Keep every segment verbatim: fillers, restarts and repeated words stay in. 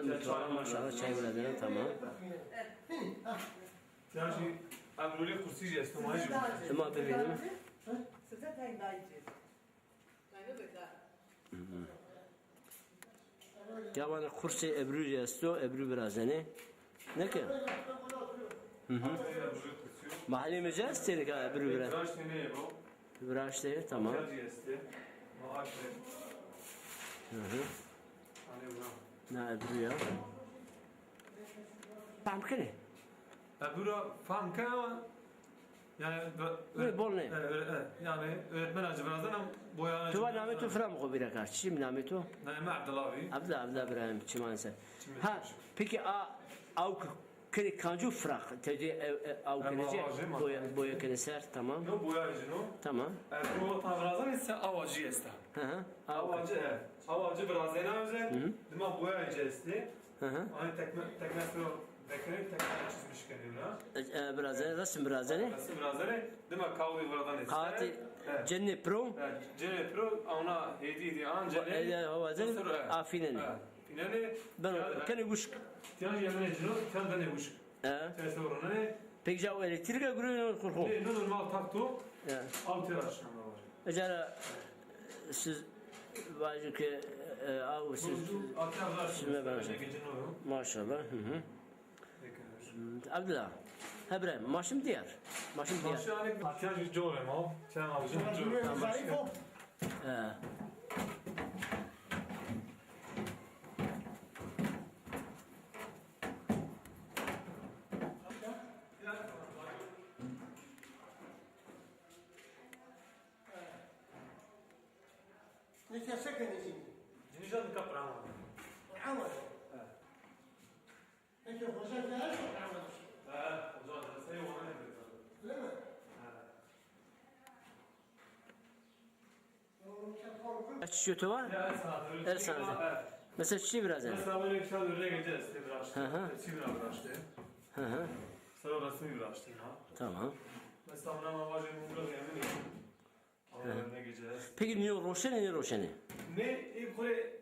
Mutfağa maşallah çay bile dene, tamam. Ya şey, ebrulî kursî jî esto, ma jî. Ima bibînim. Size teng dayıcı. Taybe beka. Ya vanê kursê ebrû jî esto, ebrû virazenê. Neke? Hı hı. Mahalê mi jî estê nika ebrû vira. Viraştê nê bro. Viraştê, tamam. Viraştê. Ma akre. Hı hı. Hani bura. Na ebrû ya. Fehm kenê? Ebrû ra fehm kenê ama yani, bol nê. E, e, yani öğretmen acı birazdan ama boya. Tu va namê tu fira mi xo bîra kar. Çi namê tu? Namê Abdullah abi. Abdullah, Abdullah İbrahim, çiman ser. Ha, peki a, awk kenê kancû firaq? Tevdî, e, e, awk kenê, boya, boya kenê ser, tamam. No boya jî no. Tamam. E, bu ta birazdan ise awacı esta. Hı hı. Awacı, e. Awacı birazena özel. Hı hı. Dima boya jî estê. Hı hı. Hani tekme, tekme sero bekerê, tekme çizmiş kenê ona. E, e, birazene, resim birazene. Resim birazene. Dima kağıdı buradan etse. Kağıtı cenê pro. Cenê pro, ona hediye diye an cenê. E, e, hava cenê, afînenê. Fînenê. Ben kenê wişk. Tiyan yemenê cino, tiyan benê wişk. E. Tiyan sero ronenê. Peki ca o elektrîka gurê no kurxo? Nê, no normal takto. E. Aw tera şina var. Ecara siz vajî ke, e, aw siz, siz me ben. Maşallah. Hı hı. Abdullah. Hebre, maşım diyar. Maşım diyar. Maşım diyar. Maşım diyar. Maşım diyar. He. Neke se kenê cinî? Cinî ca nika Qur'an wano. Qur'an wano? He. Peki hoca ke esto Qur'an wano? He, hoca, sey wano. Öyle mi? He. Çiçî to va? Ya, el sanatı. El sanatı. Mesela çiçî virazenê? Mesela böyle güzel örnek edeceğiz. Hı hı. Tepsi viraştı. Hı hı. Sonra resim viraştı ya. Tamam. Mesela ona ma vajê mumluk yemin ediyorum. Hı hı. Örnek edeceğiz. Peki nîyo roşenê, nêroşenê? Ne, e, böyle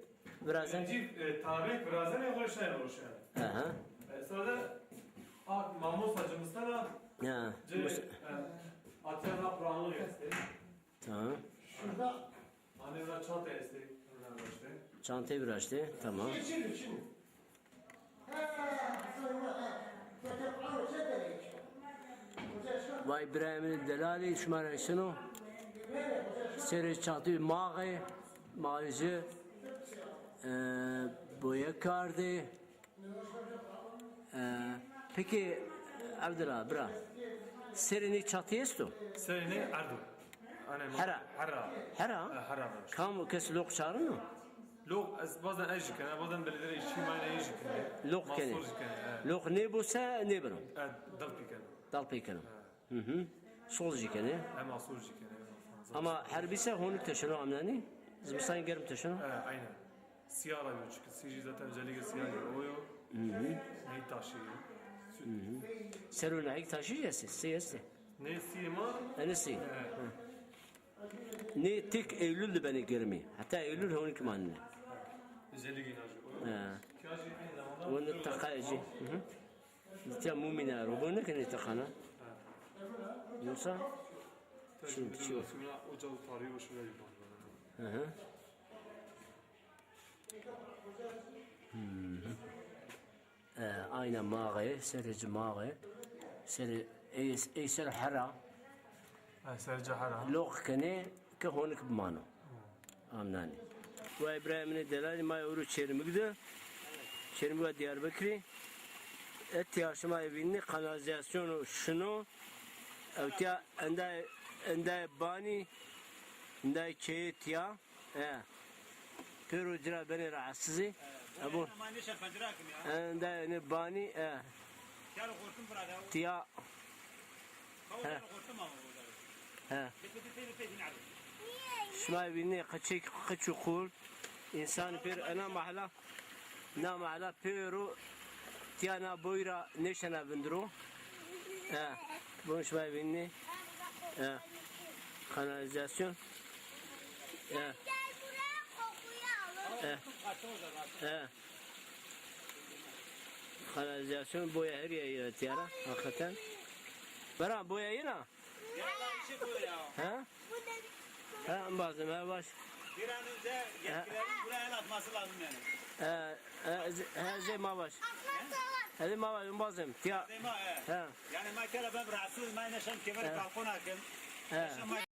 virazenê? Cif, e, tarih virazenê, böyle şey roşenê. Hı hı. E, sonra da a, Mamosta cımıstana. Ya. Ce, e, Atilla Kur'anlı göstereyim. Tamam. Şurada. Hani burada çanta estê, önemli işte. Çantayı viraştê, tamam. Şimdi, şimdi. Vay birayê min delalî, şima ra şino. Serê çatî maxê, maxê jî, e, boye kardê. E, peki, Abdullah, bira, serê nê çatî esto? Serê nê erd o. Hera. Hera. Hera? E, hera. Kam kes loq çarino? Loq, ez, bazen ez jî kena, bazen belediye işçi mayne ez jî kena. Loq kenê. Masor jî kena, e. Loq nêbo se nêbeno? E, dal pê kena. Dal pê keno. E. Hı hı. Sol jî kenê. Hem asur jî kenê. Ama her bîse honik teşeno amnanî. Zimistan germ teşeno. E, aynen. Siyah da yok çünkü. Siyah zaten özellikle siyah yok. O yok. Hı hı. Ney taşıyor? Süt. Hı hı. Sero nehik taşıyıcı esti. Sey esti. Ne sima? Ene sey. E. Hı. Nê tek Eylül de benê germî. Heta Eylül honik manine. Özellikle inajı. O yok. He. Kiyajı aynı zamanda. Onu takayıcı. Hı hı. Tiya mumîna ro, bo nêkenê teqana. Yoksa çin, çin. Ocağı tarihi hoşuna gidiyor. Hı hı. Hmm. E, ayna maxê, serê ci maxê. Serê, ey, ey ser hera. Ha, serê ci hera. Loq kenê ke honik bimano. Amnanî. Wa Îbrahîm nê delalî ma ewro Çêrmig de. Çêrmig wa Diyarbekirî. Etya şima vînî kanalîzasyono şino. Ewtya endayê, endayê banî, endayê keyê tiya. E. Pêro ci ra benê rahatsizî. E, bu. Endayê nê banî, e. Tiya. He. He. Şima vînê qeçek, qeç û qul. Însan pêr ena mahla, na mahla pêro tiya na boy ra nêşena vindiro. He. Bon şima vînê. He. Kanalîzasyon. He. He. He. Kanalizasyon boya her yere tiyara, hakikaten. Bera boya yine. Ya da işi bu ya. Ha? Ha, bazım, ha, baş. Bir an önce yetkililerin buraya el atması lazım yani. Ha, ha, ze-, ha, zey ma baş. Ha, zey ma baş, bazım. Tiya. Zey ma, he. Ha. Yani ma kere ben rahatsız, ma yine şan kemeri balkon hakim. Ha. Yaşam ma-